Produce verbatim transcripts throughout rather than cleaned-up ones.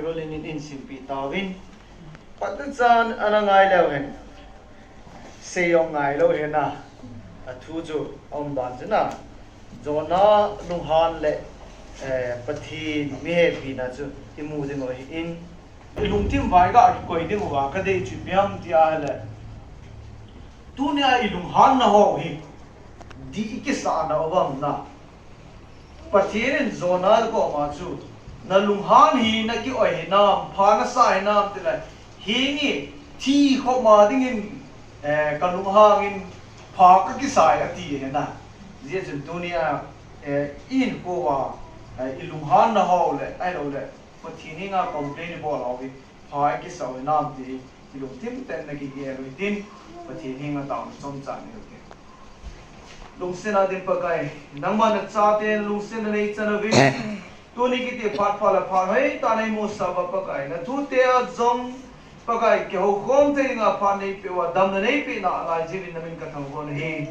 Rolin in, in simpi tauvin. Patna chan ana ngai leu hen. Sei jong ngai lou hen a. A thu chu a um dan chu na. Jonah lunghan le, eh, Pathen mi hepina chu i mu ding u ahin. I lungthim vai ga kikoi ding uva ka dei chu ipi ham ti ahile. Tunia i lunghanna ho hi. Dih i kisahna u vang na. Pathen in Jonah koma chu, na lunghan hi na ki-oi hinam, pha na sa hinam, tile, hinge, thi khop ma dingin, eh, ka lunghang in, pha ka kisa e ati hina. Hijeh chun tunia, eh, i hinkho a, eh, i lunghanna ho le, ahilou le, Pathen henga complain i bol ho hi, pha i kisa u hinam ti hi, i lungthim tah in na kigel u hitin, Pathen henga taona chomcha nei u hite. Lungset a ding Pakai, nangma na chate lungset na nei chan uvin. Tuni kiti phat pha le phat hoitah na imusah uva Pakai, na thute a jong Pakai, kihoukhom thei dinga phat neipeh uva, damna neipeh nalai jeh in na min ka thangvah u ahi.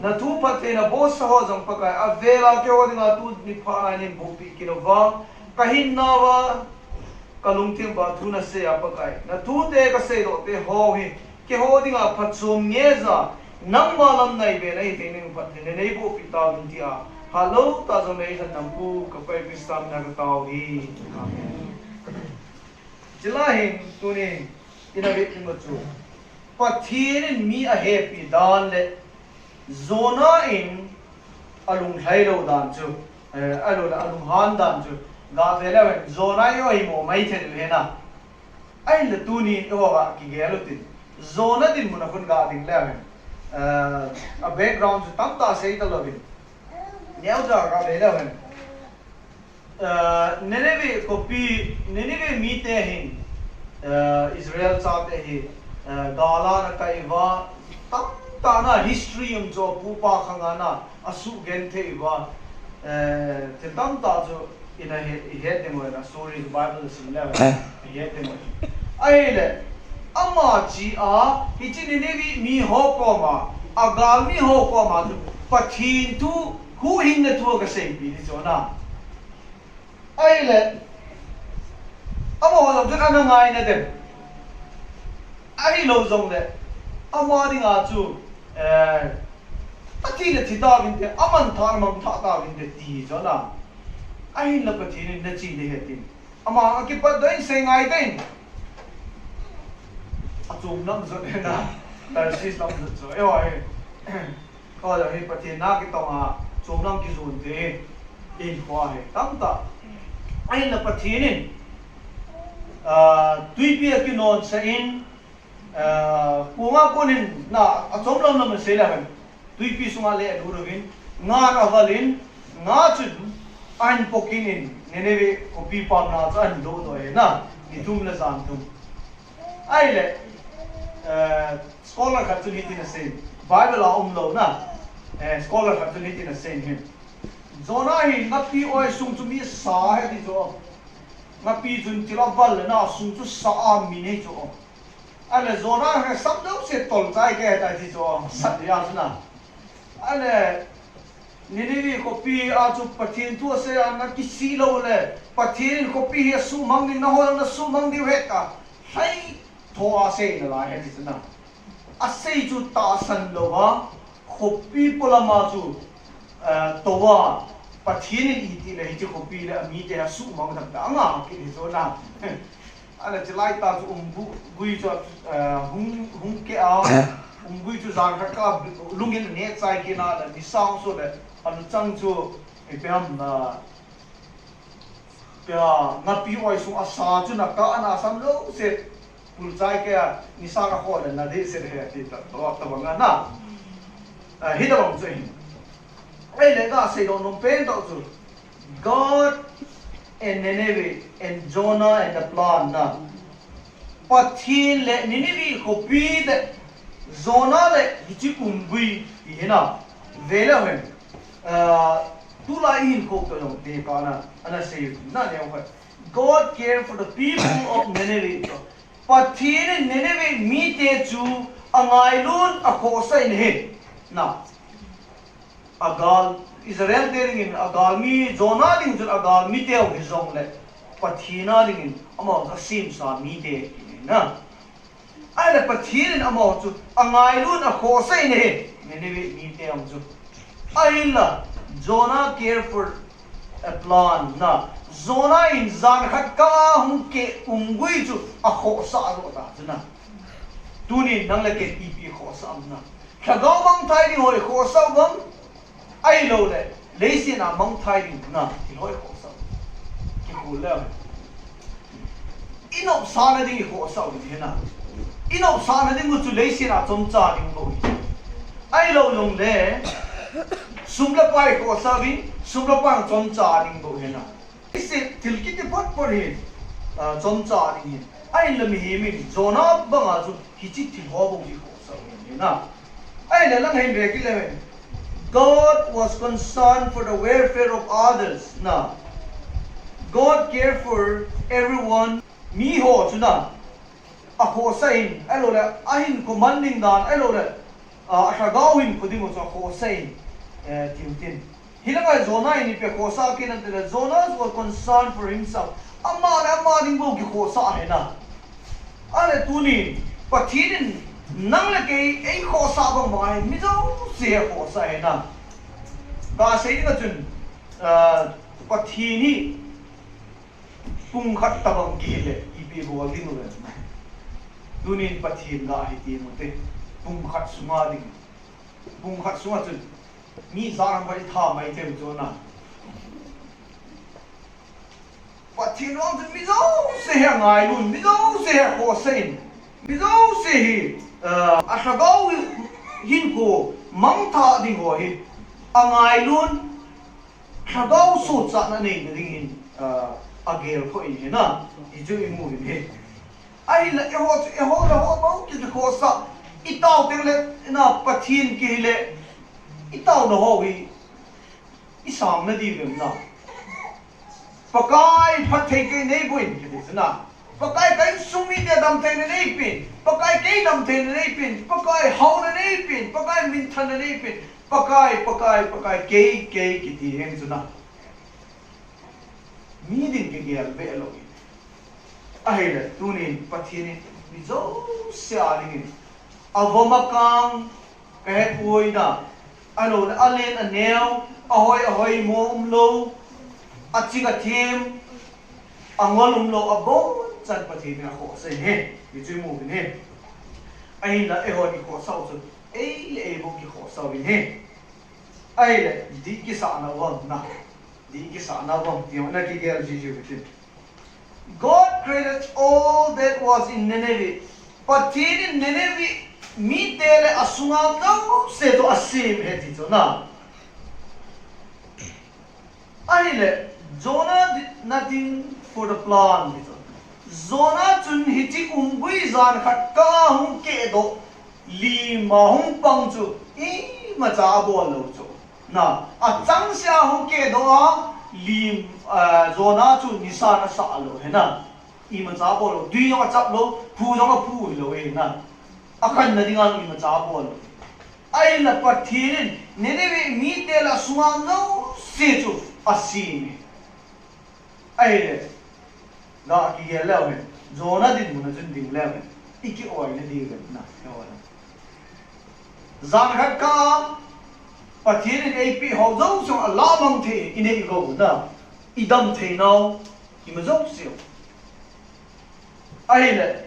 Na thu phattheina bolsa ho jong Pakai, avel a kihou dinga tuni phat na in bohpeh kit uva, ka hinna uva, ka lungthim uva thu na sei a Pakai. Na thute ka seidoh te ho hi, kihou dinga phatchom ngeija, nangma lam naibe na hi thei ding phattheina nei bohpeh tauvin tia. Hello, ta jong nei lhan nam pu, ka Pai Christa min a ka tao u ahi. Amen. Chulai hin tuni, i na vet ding u chu. Pathen in mi ahepi dan le, Jonah in alunglhai lou dan chu, eh, ahilou le alunghan dan chu, ga ve leu hen, Jonah i oimo mai thei u hina. Ahinla tuni i ho ga kigel u tin, Jonah dinmun a khun ga ding leu hen, eh, a background chu tamtah sei talouvin, neocha ga ve leu hen. Eh, Nineveh khopi, Nineveh mite hin, eh, Israel chate hi, eh, gal a ana kai uva, tamtah na history um chu pupa khang a na asugenthei uva, eh, thil tamtah chu i na he, i het ding u ahi na, story chu Bible sim leu i het ding u ahi. Ahile, ama chi a, hiche Nineveh mi ho koma, agalmi ho koma chu Pathen thu, huhhingna thu a ka seipi ding chu na. Ahile, amaho jong chun ana ngaina dem. Ahilou jongle, ama dinga chu, eh, athi le thi tauvinte, aman tha le mang tha tauvinte ti hi chu na. Ahinla Pathen in na chi ding ahi tin. Ama a kipat doh in sei ngai tan. Achom lam jot hina. Tarshish lam jot chu. Eiho hi. Koi hi Pathen na kitong a, chom lam kijon te, hinkho hi, tamtah. Ahinla Pathen in, ah, twipi a kinonsah in, ah, kong a konin, na, achom lam lam sei leu hen. Twipi sunga le alut uvin, nga in aval in, nga chun, ahin pokin in, Nineveh khopi pamna chu ahin doh doh e na, ni thum le jan thum. Ahile, eh, scholar khat chun hitin asei. Bible a umlou na. Eh, scholar khat chun hitin asei hin. Jonah hi ngapi oi sung chu mi asa ahi ti chu. Ngapi chun thil aval le na sung chu asa a min ahi chu. Ahile Jonah hi sam jouse tolchai kei tai ti chu. Sat dia chu na. Ahile Nineveh khopi a chu Pathen thu asei a na kisih lou le, Pathen in khopi hi asuhmang ding, nangho jong nasuhmang diu ahi tia, lhai tho a asei nalai ahi ti chu na. Asei chu tahsan louva, khopi polam a chu, eh, touva, Pathen in iti le hiche khopi le amite asuhmang ding tia anga kit hi chu na. Ahile chulai tah chu umgui chu, eh, hung, hung keh a, umgui chu jan khat kah lungin aneh chai kit a le, nisa hung soh le, aluchang chu, eh, ipi ham na, ipi ham, ngapi oi sung asa chu na kah a na sam jouse, pul chai kei a, nisa kah khoh le na dehset ahi ati ta, tabang a na. Eh, hitobang chu ahi. Ahile kasei nom nom pen tah chu, God and Nineveh and Jonah and the plant na. Pathen le Nineveh khopi le Jonah le hiche umgui ti hi na. Ve leu hen. Ah, tulai i hinkho toh jong te pa na. Ana sei na neo khat. God cared for the people of Nineveh. Pathen in Nineveh mite chu angailun akhohsah in ahi. Na. Agal, Israel te dingin agalmi, Jonah ding chun agalmi teu hijongle, Pathen a dingin amaho chu asemsa mite ahi na. Ahile Pathen in amaho chu angailun akhohsah in ahi, Nineveh mite jong chu. Ahinla, Jonah care for a plant na. Jonah in jan khat kah a hung keh umgui chu akhohsah lou ta chu na. Tunin nang le kei ipi khohsah um na. Lhagao mangthai ding ho i khohsah uvem. Ahilouleh, leiset a mangthai ding na, i hoi khohsah. Kikhu le. I nopsahna ding i khohsah u hi na. I nopsahna ding u chu leiset a chomcha ding bou hi. Ahilou jongle, sum le pai khohsah uvin, sum le pai chomcha ding bou hi na. Leiset thil kiti phot phot hi, ah, chomcha ding hi. Ahinla mihem in, Jonah banga chu hiche thil ho bou hi khohsah u hi na. Ahile lang hin ve kit le hen. God was concerned for the welfare of others. Na. God cared for everyone. Miho chu na. Akhohsah in, ahilouleh, ahinkho man ding dan, ahilouleh, ah, alhagao hinkho ding u chu akhohsah in, eh, tin tin. Hilanga Jonah in ipi akhohsah kit em itile, Jonah was concerned for himself. Ama le ama ding bou kikhohsah ahi na. Ahile tunin, Pathen in nang le kei eikhohsah bang bang ahi, mi jouse akhohsah ahi na. Kasei dinga chun, ah, Pathen hi pung khat tabang kihile, ipi bol ding u le. Tunin Pathen ga hi ti mu te, pung khat sunga ding. Pung khat sunga chun, mi jan khat i tha mai thei u chu na. Pathen vang chun mi jouse hi angailun, mi jouse hi akhohsah in, mi jouse hi, ah, alhagao hinkho mangthah ding ho hi angailun, lhagao sochatna neina ding hin, ah, agelkhoh in ahi na, hichu i mu uvin ahi. Ahinla eiho chu, eiho le ho bou kikhohsah, i tao teng le, na Pathen kihile, i taona ho hi, i sangna diu em na. Pakai phatthei kei neiboh in, kiti chu na. Pakai ka insung mite damtheina neipen, Pakai kei damtheina neipen, Pakai haona neipen, Pakai minthanna neipen, Pakai, Pakai, Pakai, kei, kei, kiti hen chu na. Mi ding kigel be lou in. Ahile, tunin Pathen in mi jouse a dingin. Avom akang, kahepoi na. Ahilouleh, alen aneo, ahoi, ahoimo umlou, aching athem, angol umlou, abonchan Pathen in akhohsah in ahi. Hichu i mu uvin ahi. Ahinla, eihon i khohsah u chu, ei le ei bou kikhohsah uvin ahi. Ahile, dih kisahna u vang na. Dih kisahna u vang ti na kigel jiji u tin. God created all that was in Nineveh. Pathen in Nineveh mite le asunga jouse chu asem ahi ti chu na. Ahile, Jonah did nothing for the plant, ti chu. Jonah chun hiche umgui jan khat kah a hung kehdoh, lim a hung pang chu imacha abol lou chu. Na, achangseh a hung kehdoh a, lim, eh, Jonah chu nisan asah lou ahi na. Imacha abol lou, tui jong achap lou, phu jong aphu hilou ahi na. Akhanna dinga imacha abol lou. Ahinla Pathen in Nineveh mite le asunga jouse chu asem e. Ahile, ga kigel leu hen, Jonah dinmun a chun ding leu hen, i ki-oina diu em na, i-oina. Jan khat kah a, Pathen in eipeh ho jouse chu alamang thei, i nei i gou na, i dam thei nau, ima jouse u. Ahile,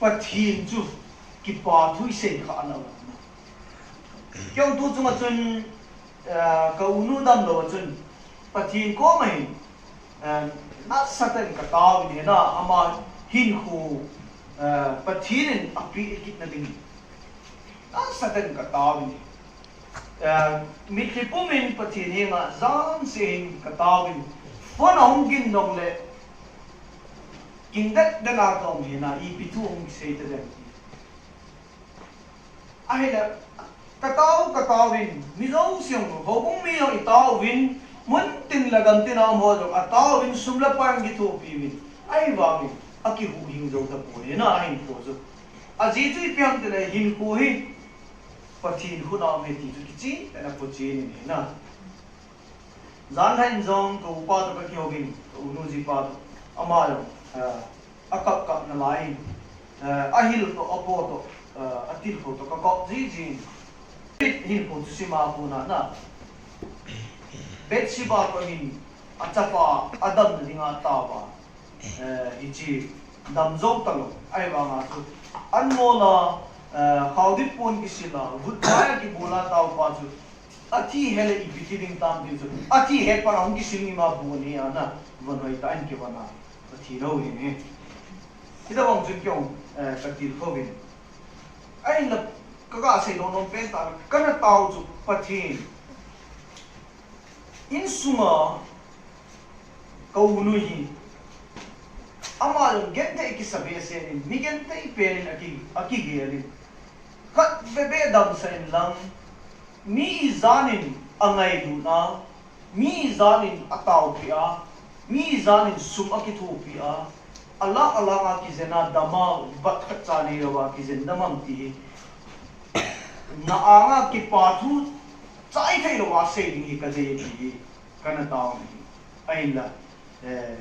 Pathen chu kipa thu isei kha ana um. Kei jong tu chunga chun, eh, ka unu damlou a chun, Pathen koma hin, eh, nasatah in ka tao in ahi na, ama hinkho, eh, Pathen in apeh kitna ding. Nasatah in ka tao in ahi. Eh, mitlhi pumin Pathen henga jan seh in ka tao in, phone ahung ging jongle, ging det det a ka um ahi na, ipi thu hung sei ta dem. Ahile, ka tao, ka tao in, mi jouse jong, houbung mi jong i tao in, mun tin le gam tin a um ho jong, atao in, sum le pai jong kithopi in, ahivangin, akihuhhing jou tapoi, ahi na, ahinkho chu. Ajeh chu ipi ham itile, hinkho hi, Pathen khut a um ahi ti chu kichen tah in aphotchen in ahi na. Janlhah in jong ka upa toh ka kihouvin, ka unu jipa toh. Ama jong, eh, akap kap nalai in, eh, ahil toh, apo toh, eh, atilkhou toh kakop jiji in. David hinkho chu sima kona na. Bathsheba toh hin achapa adamna dinga ataova. Eh, hiche damjou talou. Ahivanga chu anmola, eh, khaodip pon kisila, vutphai a kibola taopa chu athi hile ipi ti ding tam ti chu. Athi het pa ahung kisil ni ma bu ni ana. Von hoi ta in kivon a. Athi lou hi ni. Hitobang chun keiho, eh, katilkhouvin. Ahinla kaga sei nom nom pen tah, kana tao chu Pathen. Insunga ka unu hi, ama jong genthei kisa behseh in, mi genthei pen in aki, akigel in. Khat veve damsah in lang, mi ijanin angailut a, mi ijanin ataopeh a, mi ijanin sum akithopi a, alang alang a kijen a dam a, bat khat cha neilou a kijen dam am ti hi. Na anga kipa thu chai thei lou a sei ding hi kadei ti hi, kana tao hi. Ahinla, eh,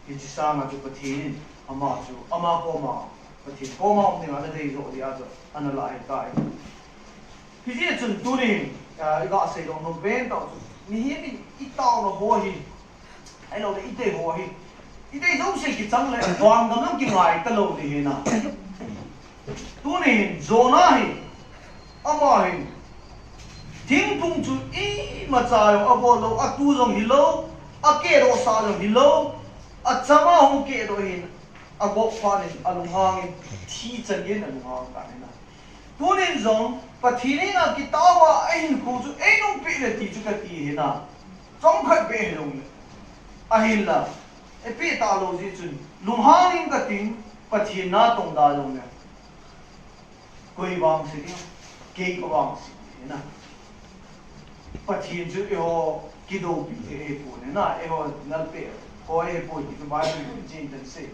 hiche sanga chu Pathen in ama chu, ama koma, Pathen koma um dinga ana dei joh dia chu, ana lah ahitai. Hijeh chun tunin, ah, iga sei nom nom pen tah chu, mihem in itaona ho hi, ahilouleh idei ho hi, idei jouse kichang le, vangam jong kingai talou ding hi na. Tunin Jonah hi, ama hin, thingphung chu imacha jong abol lou, atu jong hilou, akehdoh sah jong hilou, achama hung kehdoh hin, agop phat in alunghang in, thi chan in alunghang tan ahi na. Tunin jong, Pathen in akitao a, ahinkho chu einung peh le ti chu kati ahi na. Chomkhat beh hilou le. Ahinla, eipeh talou jeh chun, lunghang in kating, Pathen natong da jong le. Koi vangse ding, kei kavangse ding, na. Pathen chu eiho kidoupi thei ahipoi, na, eiho nalpeh ho ahipoi, ti chu Bible in chen ten sei.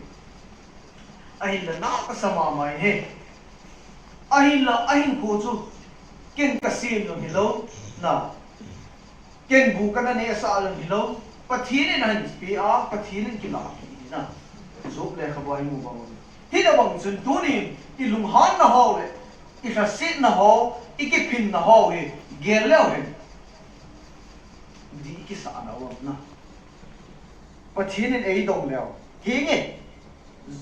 Ahinla na kasa mama in ahi. Ahinla, ahinkho chu, ken kasem jong hilou, na. Ken bu kana nehsah jong hilou, Pathen in ahin pe a, Pathen in kilah ahi na. Job lekhabu a imu bang u. Hitobang chun tunin, ilunghanna ho le, ilhasetna ho, ikiphinna ho hi, gel leu hen. Dih ikisah nau ham na. Pathen in eidong leu. Hinge.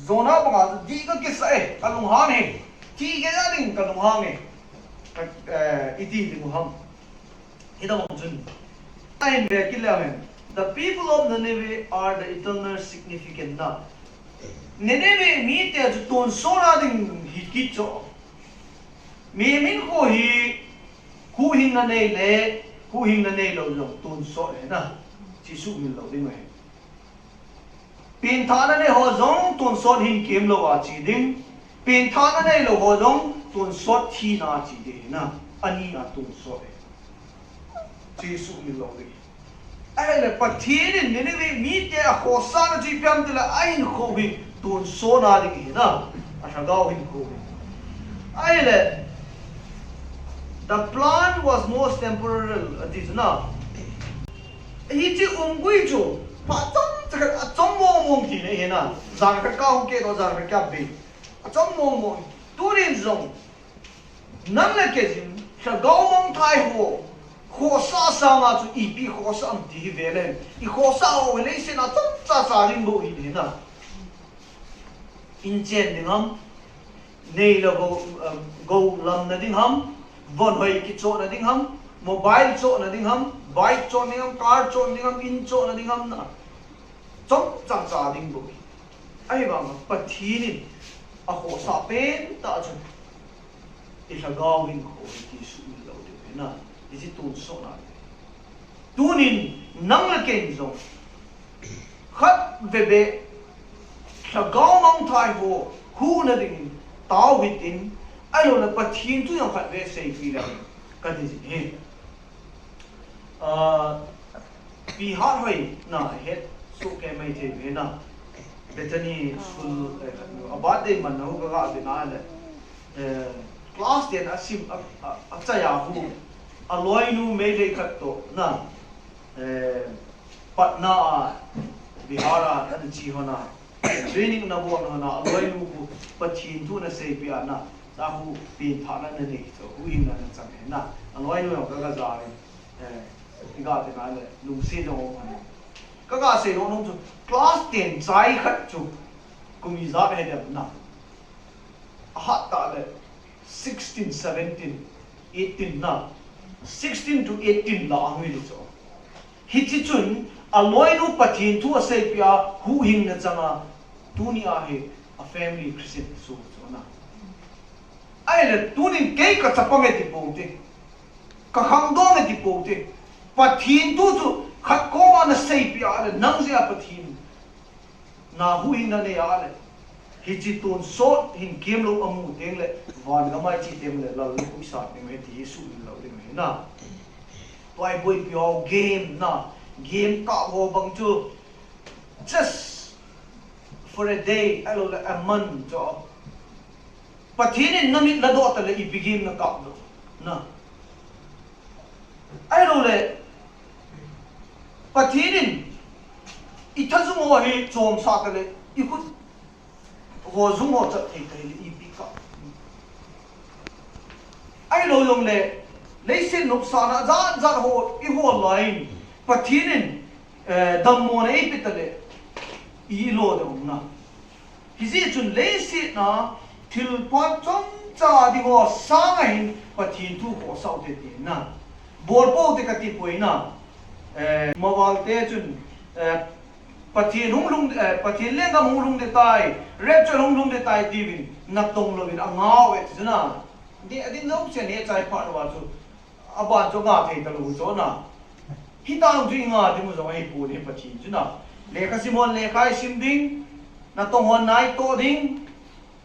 Jonah banga chu dih kakisah e, kalunghang e. Thi kei a ding kalunghang e. Ka, eh, iti ding u ham. Hitobang chun. Ahin ve kit leu hen. The people of Nineveh are the eternal significant na. Nineveh mite chu tonsot a ding hi kit chu. Mihem hinkho hi huhhingna nei le, huhhingna neilou jong tonsot ahi na. Chu sumil lou ding ahi. Pengthahna nei ho jong tonsot hinkho lou a che ding. Pengthahna neilou ho jong tonsot thina a che ding na. Ani a tonsot e. Chu sumil lou ding. Ahile Pathen in Nineveh mite a khosahna chu ipi ham itile ahinkho hi tonsot a ding ahi na. Alhagao hinkho hi. Ahile, the plan was most temporal, ati chu na. Hiche umgui chu, phat chomcha khat a chom mong mong tina ahi na. Jan khat kah hung kehdoh, jan khat kah bei. A chom mong mong. Tunin jong, nang le kei jin, lhagao mangthai ho, khosah sanga chu ipi khosah am ti hi ve le. I khosah ho hi leiset a chomcha cha ding bou hi na. In chen ding ham, neilou gou, um, gou lamna ding ham, von hoi kichohna ding ham, mobile chohna ding ham, bike chohna ding ham, car chohna ding ham, in chohna ding ham na. Chomcha cha ding bou hi. Ahivanga Pathen in akhosah pentah chu, ilhagao hinkho hi ti sumil lou ding ahi na. Hiche tonsot a. Tunin nang le kei jong khat veve lhagao mangthai ho huhna dingin tao hitin, ahilouleh Pathen thu jong khat ve seipeh le kati jing e. Ah, Pi Hathoi na het soh kei mai thei ve na. Bethany School, eh, a birthday man na hu kaga ve na le. Eh, class ten a sim a, a, achai a hu. Aloinu Meitei khat toh na. Eh, Patna a, Bihar a, ana che hon a, training ana bol hon a, aloinu khu Pathen thu ana seipeh a, na, sa khu penthahna ana nei, chu huhhingna ana chang ahi na, aloinu jong ka, ka ja in, eh, i ga ti na le, lungset jong um ahi. Ka ga sei nom chu, class ten chai khat chu, kum ijat ahi dem na. Ahat tah le, sixteen, seventeen, eighteen na. Sixteen to eighteen lah a hung hi le chu. Hiche chun, aloinu Pathen thu aseipeh a, huhhingna chang a, tuni a hi, a family Christian chu chu na. Ahile, tunin kei ka chapang e ti pou te. Ka khangdong e ti pou te. Pathen thu chu, khat koma ana seipeh a le, nang jeh a Pathen na huhhingna nei a le. Hiche tonsot hin kemlou amu teng le, van gam a che teng le, lal le kum isat ding ahi ti hi suhmil lou ding ahi na. Tua hi boipi ho game na, game kah ho bang chu, just for a day, ahilou le a month chu. Pathen in na mit na doh tah le ipi game na kah doh. Na. Ahilou le, Pathen in i thajung ho hi chomsah tah le, i khut ho jung ho chat thei tah le, ipi kah. Ahilou jong le, leiset nopsahna jat jat ho i hol lai in, Pathen in, eh, dammona eipe tah le, i lo ding na. Hijeh chun leiset a thil phat chomcha ding ho sang a hin Pathen thu khohsah u hite ti na. Bol pou te kati poi na. Eh, mobile te chun, eh, Pathen hung lhung, eh, Pathen lenggam hung lhung ding tai, rapture hung lhung ding tai tiuvin, natong louvin angah u e ti chu na. Adin, adin jong chen he chai phat lou a chu. Aban chu nga thei talou chu na. Hitia chu i nga ding u jong ahipon hi Pathen chu na. Lekha sim hon lekha i sim ding, natong hon na i toh ding.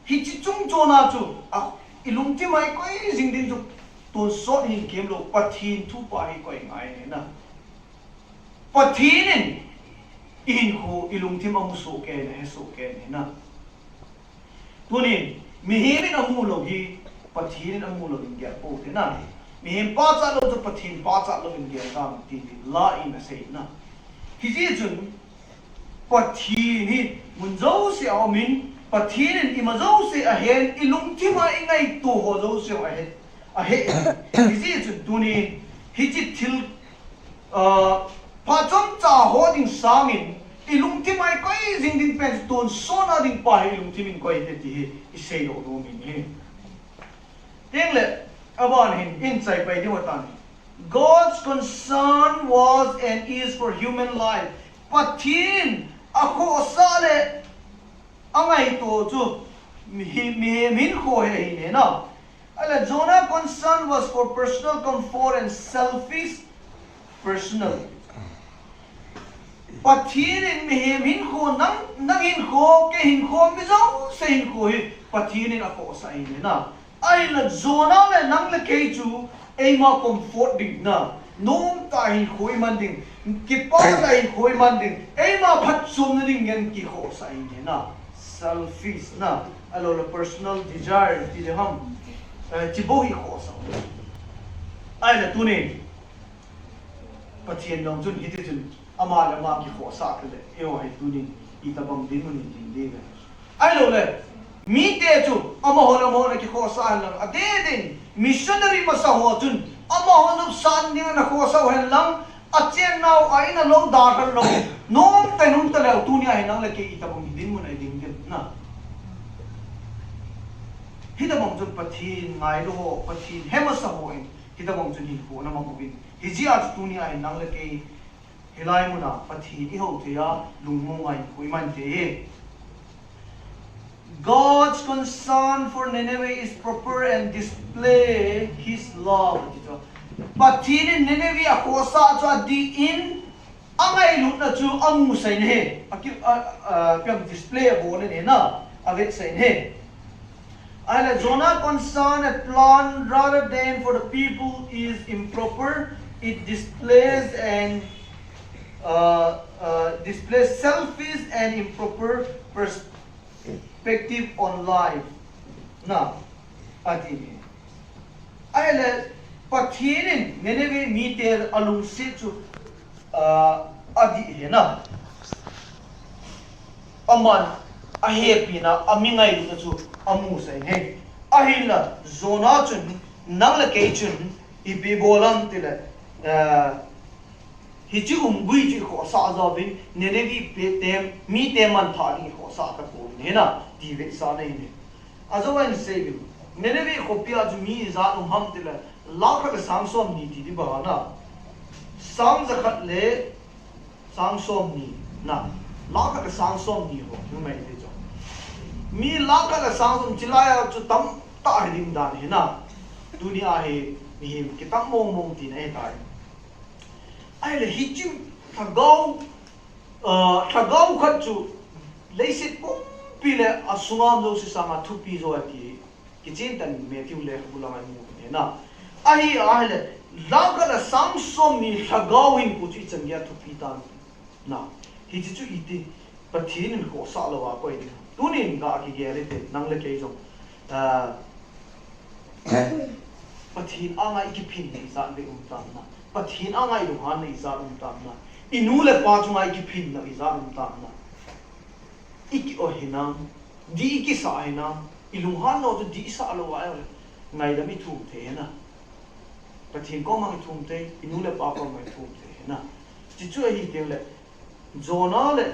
Hiche chung chon a chu, a, i lungthim a i koi jing ding chu, tonsot hin kemlou, Pathen thu pa hi koi ngai ahi na. Pathen in i hinkho, i lungthim amu soh kei, ahe soh kei ahi na. Tunin, mihem in amu lou hi, Pathen in amu louvin gel pou te na. Mihem pachat lou chu Pathen pachat louvin gel ding ti hi la in asei na. Hijeh chun, Pathen hi mun jouse a um in, Pathen in ima jouse ahen, i lungthim a i ngaito ho jouse ahe, ahe. Hijeh chun tunin, hiche thil, ah, phat chomcha ho ding sangin, i lungthim a i koi jing ding pen chu tonsot na ding pa hi i lungthim in koi hite ti hi i sei lou nom in ahi. Teng le, aban hin, in chai pai ding u atan. God's concern was and is for human life. Pathen akhohsah le angaito chu mihem, mihem hinkho hi ahi na. Ahile Jonah concern was for personal comfort and selfish personal. Pathen in mihem hinkho, nang, nang hinkho, kei hinkho, mi jouse hinkho hi Pathen in akhohsah ahi na. Ahile Jonah le nang le kei chu eima comfort ding na, nomtah hinkho i man ding, kipah tah hinkho i man ding, eima phatchomna ding ngen kikhohsah ahi na. Selfish na, ahilou le personal desire ti ding ham, eh, hiche bou hi khohsah. Ahile tunin Pathen jong chun hiti chun ama le ama kikhohsah tah le, eiho hi tunin itobang dinmun i ding ding ve. Ahilou le, mite chu amaho le amaho ana kikhohsah hen lang, adeh din missionary masa ho chun amaho nopsan ding ana khohsah u hen lang, achennau a in a lou dalha lou, nomtah in um taleu, tunia hi nang le kei itobang dinmun a i ding ding na. Hitobang chun Pathen ngailou ho, Pathen he masa ho in, hitobang chun hinkho ana mang uvin. Hijeh a chu tunia hi nang le kei hilai muna Pathen i hou thei a, lungmong a hinkho i man thei e. God's concern for Nineveh is proper and display his love. Pathen in Nineveh akhohsah chu adih in, angailutna chu amusah in ahi. Aki, a, a, ipi ham, display abol in ahi na, avetsah in ahi. Ahile Jonah concern a plan rather than for the people is improper. It displays and, uh, uh, displays selfish and improper perspective on life. Na, ati ahi. Ahile Pathen in Nineveh mite alungset chu Ah, adih hina. Aman ahepina, ami ngailutna chu amusah in ahi. Ahinla Jonah chun, nang le kei chun ipi bol ham tile, ah, hiche umgui chu ikhohsah jouvin, Nineveh mite, mite manthah ding ikhohsah tapouvin hina, ti vetsahna ahi. Ajou a hin seiuvin, Nineveh khopia chu mi ijat um ham tile, lakh khat le sang somni ti ding banga, sang jakhat le sang somni na, lakh khat le sang somni ho, numei te chu. Mi lakh khat le sang som, chulai a chu tamtah hiding dan hina. Tunia hi mihem kitam mong mong tina ahitai. Ahile hiche lhagao, ah, lhagao khat chu leiset pumpi le asunga um jouse sanga thupi jo ahi ti kichen tah in Matthew lekhabu langa imu u hina. Ahi, ahile, lakh khat le sang somni lhagao hinkho chu ichan geiya thupi tam? Na, hiche chu iti, Pathen in khohsah louva koi ding. Tunin ga kigel hite, nang le kei jong, ah, Pathen anga ikiphinna ijat vei um tam na? Pathen anga ilunghanna ijat um tam na? Inu le ipa chunga ikiphinna ijat um tam na? Iki-o hinam, dih ikisah hinam, ilunghan lou chu dih isah lou ahile, ngaidam ithum thei hina. Pathen koma ithum thei, inu le ipa koma ithum thei hina. Chuchu ahi tengle, Jonah le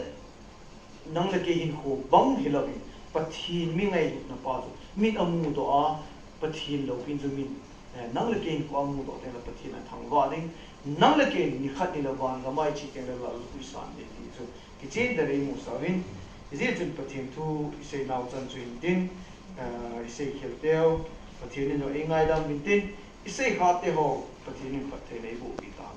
nang le kei hinkho bang hilouvin, Pathen mi ngailutna pa chu min amudoh a, Pathen loupina chu min, eh, nang le kei hinkho amudoh tengle Pathen athangvah ding, nang le kei nikhat nile vangam a iche tengle Lal loupi san ding ti chu kichen tah in imusah uvin, hijeh chun Pathen thu isei nau chan chu hintin, eh, isei khel teu, Pathen in jong eingaidam uvin tin, isei khah teho, Pathen in phattheina eiboh peh tan.